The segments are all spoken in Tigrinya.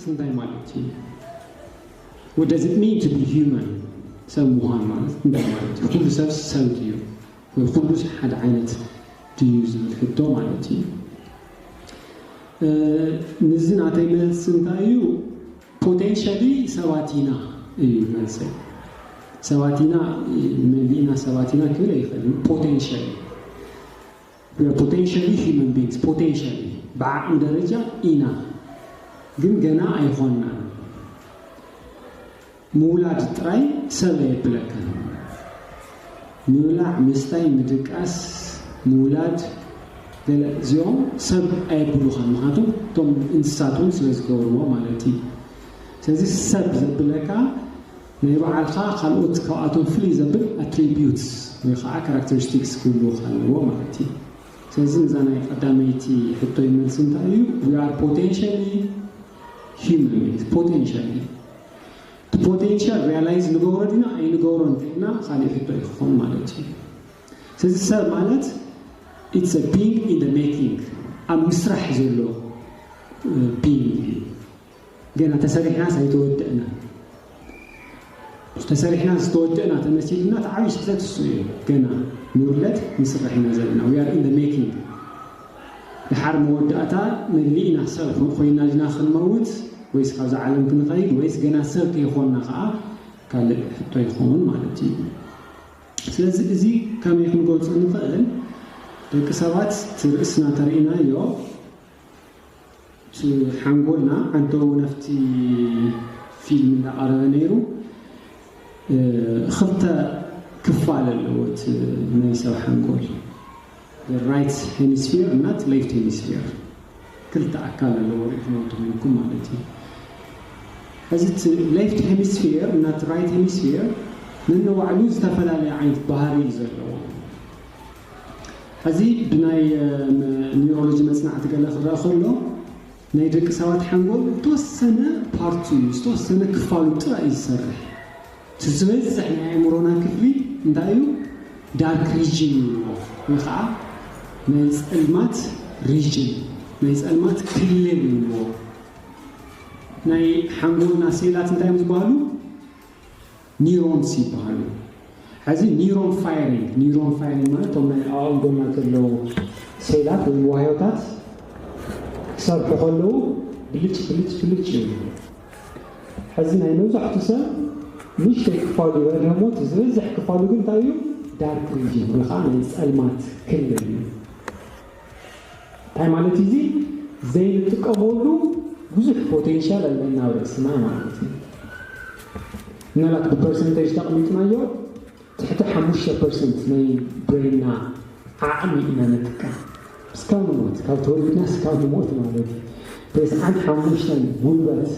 እንታይ ማለት እዩ? What does it mean to be human? ሰብ ምዃን ማለት እንታይ ማለት እዩ? ኩሉ ሰብ ሰብ ድዩ? ወይ ኩሉ ሓደ ዓይነት ድዩ ዝብል ሕቶ ማለት እዩ። ነዚ ናተይ መልሲ እንታይ እዩ? ፖቴንሻሊ ሰባት ኢና እዩ መልሰይ። ሰባት ኢና፣ መሊእና ሰባት ኢና ክብል ኣይኽእልን። ፖቴንሻሊ potentially human beings፣ ፖቴንሻሊ ብዓቕሚ ደረጃ ኢና፣ ግን ገና ኣይኾንናን። ምውላድ ጥራይ ሰብ ኣየብለካን። ምብላዕ፣ ምስታይ፣ ምድቃስ፣ ምውላድ፣ ገለ እዚኦም ሰብ ኣየብሉኻን። ምክንያቱ እቶም እንስሳት እውን ስለ ዝገብርዎ ማለት እዩ። ስለዚ ሰብ ዘብለካ ናይ ባዕልኻ ካልኦት ካብኣቶም ፍልይ ዘብል ኣትሪቢዩትስ ወይ ከዓ ካራክተሪስቲክስ ክህልዎ ኣለዎ ማለት እዩ። ስለዚ እዛ ናይ ቀዳመይቲ ሕቶይ መልሲ እንታይ እዩ? We are potentially human beings። ፖቴንሻሊ ፖቴንሻል ሪያላይዝ ንገብሮ ዲና ኣይንገብሮ እንተኢልና ካሊእ ሕቶ ይኸውን ማለት እዩ። ስለዚ ሰብ ማለት it's a being in the making፣ ኣብ ምስራሕ ዘሎ ቢንግ እዩ። ገና ተሰሪሕናስ ኣይተወደእና። ተሰሪሕና ዝተወደእና ተመሲሉና እቲ ዓብዪ ስሕተት እሱ እዩ። ገና ንውለድ ንስራሕ ኢና ዘለና። We are in the making። ድሓር መወዳእታ መሊእና ሰብ ኮይና ዲና ክንመውት ወይስ ካብዛ ዓለም ክንኸይድ ወይስ ገና ሰብ ከይኾንና ከዓ ካልእ ሕቶ ይኸውን ማለት እዩ። ስለዚ እዚ ከመይ ክንገልፆ ንኽእል? ደቂ ሰባት እቲ ርእስና ተርእናዮ እቲ ሓንጎልና ዓንተው ነፍቲ ፊልም እንዳቐረበ ነይሩ። ክልተ ክፋል ኣለዎ እቲ ናይ ሰብ ሓንጎል፣ ራይት ሄሚስፌር እና ሌፍት ሄሚስፌር ክልተ ኣካል ኣለዎ። ሪኢኹም ተኾይንኩም ማለት እዩ። እዚ እቲ ሌፍት ሄሚስፌር እና ራይት ሄሚስፌር ነንባዕሉ ዝተፈላለየ ዓይነት ባህሪ እዩ ዘለዎ። ሕዚ ብናይ ኒውሮሎጂ መፅናዕቲ ገለ ክረአ ከሎ ናይ ደቂ ሰባት ሓንጎል ዝተወሰነ ፓርቱ እዩ፣ ዝተወሰነ ክፋሉ ጥራይ እዩ ዝሰርሕ። እቲ ዝበዝሕ ናይ ኣእምሮና ክፍሊ እንታይ እዩ? ዳርክ ሪጅን ይብልዎ፣ ወይ ከዓ ናይ ፀልማት ሪጅን፣ ናይ ፀልማት ክልል ይብልዎ። ናይ ሓንጎልና ሴላት እንታይ እዮም ዝበሃሉ? ኒሮንስ ይበሃሉ። ሕዚ ኒሮን ፋይሪንግ፣ ኒሮን ፋይሪንግ ማለት እቶም ናይ ኣእምሮና ዘለዉ ሴላት ወይ ዋህዮታት ክሰርሑ ከለዉ ብልጭ ብልጭ ብልጭ ይብሉ። ሕዚ ናይ መብዛሕቱ ሰብ ንእሽተይ ክፋሉ ይበርህ እሞ እቲ ዝበዝሕ ክፋሉ ግን እንታይ እዩ? ዳርክ ሪጅን ወይ ከዓ ናይ ፀልማት ክልል እዩ። እንታይ ማለት እዩ? እዚ ዘይንጥቀመሉ ብዙሕ ፖቴንሻል ኣለና ኣብ ርእስና ማለት እዩ። ምናልባት ብፐርሰንቴጅ ተቐሚጥናዮ ትሕቲ ሓሙሽተ ፐርሰንት ናይ ብሬንና ዓቕሚ ኢና ንጥቀም። እስካብ ንሞት፣ ካብ ተወሊድና እስካብ ንሞት ማለት እዩ። ተስዓን ሓሙሽተን ጉልበት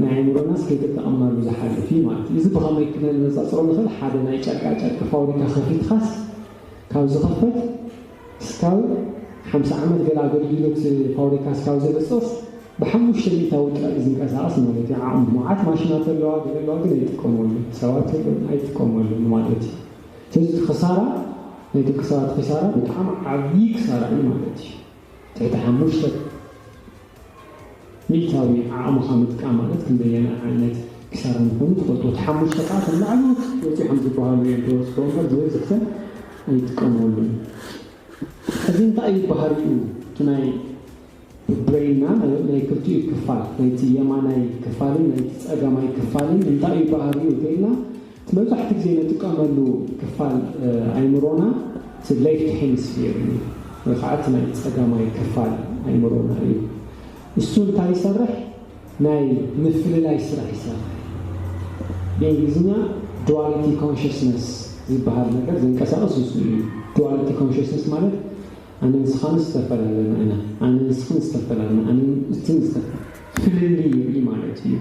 ናይ ኣእምሮናስ ከይተጠቐምናሉ ዝሓልፍ እዩ ማለት እዩ። እዚ ብኸመይ ክነነፃፅሮ ንኽእል? ሓደ ናይ ጨርቃ ጨርቂ ፋብሪካ ከፊትካስ ካብ ዝኸፈት እስካብ ሓምሳ ዓመት ገለ ኣገልግሎት ፋብሪካ እስካብ ዝብፅስ ብሓሙሽተ ሚእታዊ ጥራይ እዩ ዝንቀሳቐስ ማለት እዩ። ዓቕሙ መዓት ማሽናት ኣለዋ፣ ገለ ኣለዋ፣ ግን ኣይጥቀመሉ፣ ሰባት ኣለዉ፣ ኣይጥቀመሉ ማለት እዩ። ስለዚ እቲ ክሳራ ናይ ደቂ ሰባት ክሳራ ብጣዕሚ ዓብዪ ክሳራ እዩ ማለት እዩ። ትሕቲ ሓሙሽተ ሚእታዊ ዓቕምኻ ምጥቃም ማለት ክንደየናይ ዓይነት ክሳራ ምዃኑ ትፈልጡ። እቲ ሓሙሽተ ከዓ ከም ላዕሊ ወፂኦም ዝበሃሉ እዮም ተወስዶ እምበር ዝበዝሕ ሰብ ኣይጥቀመሉን። እዚ እንታይ እዩ ባህሪኡ? እቲ ናይ ብሬንና ናይ ክልቲኡ ክፋል፣ ናይቲ የማናይ ክፋልን ናይቲ ፀጋማይ ክፋልን እንታይ እዩ ባህሪኡ እንተኢልና፣ እቲ መብዛሕትኡ ግዜ ንጥቀመሉ ክፋል፣ እ፣ ኣይምሮና እቲ ሌፍት ሄሚስፌር እዩ፣ ወይ ከዓ እቲ ናይ ፀጋማይ ክፋል ኣይምሮና እዩ። እሱ እንታይ ይሰርሕ? ናይ ምፍልላይ ስራሕ ይሰርሕ። ብእንግሊዝኛ ዱዋሊቲ ኮንሽስነስ ዝበሃል ነገር ዘንቀሳቕስ እሱ እዩ። ዱዋሊቲ ኮንሽስነስ ማለት ኣነ ንስኻን ዝተፈላለና ኢና፣ ኣነ ንስኽን ዝተፈላለና፣ ኣነ እትን ዝተፈላለ-፣ ፍልልይ ይርኢ ማለት እዩ።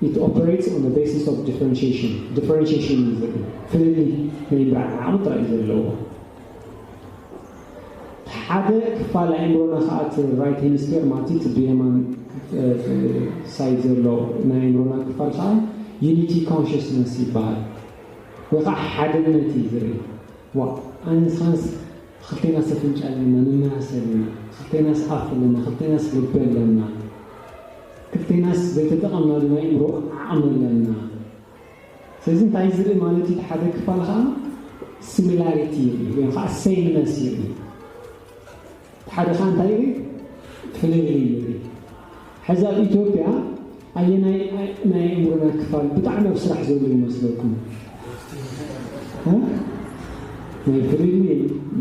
It operates on the basis of differentiation። ዲፈረንሺዬሽን እዩ ዝርኢ። ፍልልይ ናይ ምርኣይ ዓቕሚ ጥራይ እዩ ዘለዎ። ሓደ ክፋል ኣእምሮና ከዓ እቲ ራይት ሄሚስፌር ማለት እቲ ብየማን፣ እ፣ ሳይድ ዘሎ ናይ ኣእምሮና ክፋል ከዓ ዩኒቲ ኮንሽስነስ ይበሃል። ወይ ከዓ ሓድነት እዩ ዝርኢ። ዋ፣ ኣነ ንስኻንስ ክልቴናስ ኣፍንጫ ኣለና፣ ንመሃሰ ኣለና፣ ክልቴናስ ኣፍ ኣለና፣ ክልቴናስ ልቢ ኣለና፣ ክልቴ ዘይተጠቐምናሉ ናይ ኣእምሮ ዓቕሚ ኣለና። ስለዚ እንታይ ዝርኢ ማለት እዩ? ሓደ ክፋል ከዓ ሲሚላሪቲ ይርኢ ወይ ከዓ ሴምነስ ይርኢ። ሓደ ከዓ እንታይ ይርኢ? ፍልልይ ይርኢ። ሕዚ ኣብ ኢትዮጵያ ኣየናይ ናይ ኣእምሮና ክፋል ብጣዕሚ ኣብ ስራሕ ዘሎ ይመስለኩም? እ? ናይ ፍልልይ፣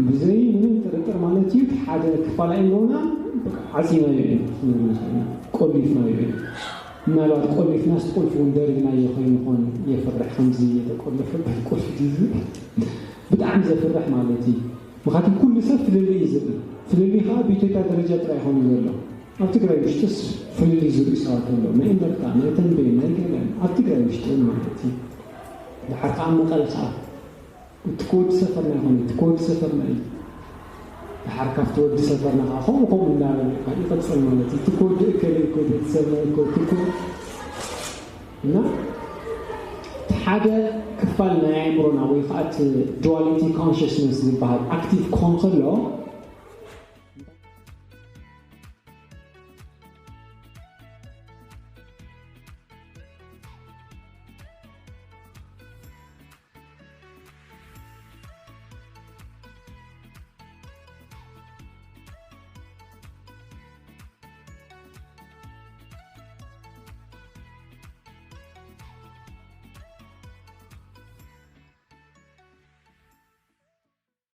ብዘይ ምንም ጥርጥር ማለት እዩ። ሓደ ክፋል ኣእምሮና ዓፂናዮ እዩ፣ ቆሊፍናዮ እዩ። ምናልባት ቆሊፍናስ ቁልፊ እውን ደሪብናዮ ከይንኾን የፍርሕ፣ ከምዚ የተቆለፈበት ቁልፊ ድዩ ዝብል ብጣዕሚ ዘፍርሕ ማለት እዩ። ምክንያቱ ኩሉ ሰብ ፍልልይ እዩ ዝርኢ። ፍልልይ ከዓ ብኢትዮጵያ ደረጃ ጥራይ ይኾኑ ዘሎ። ኣብ ትግራይ ውሽጥስ ፍልልይ ዝርኢ ሰባት ኣለዉ። ናይ እንደርታ፣ ናይ ተንቤን፣ ናይ ገለን፣ ኣብ ትግራይ ውሽጢ እውን ማለት እዩ። ድሓር ከዓ መቐለ ከዓ እቲ ከወዲ ሰፈርና ይኾን፣ እቲ ከወዲ ሰፈርና እዩ። ድሓር ካብቲ ወዲ ሰፈርና ከዓ ከምኡ ከምኡ እንዳበለ ከዓ ይቐፅል ማለት እዩ። እቲ ከወዲ እከለ እኮ፣ ቤተሰብና እኮ፣ እቲ እኮ። እና እቲ ሓደ ክፋል ናይ ኣእምሮና ወይ ከዓ እቲ ዱዋሊቲ ኮንሽስነስ ዝበሃል ኣክቲቭ ክኾን ከሎ፣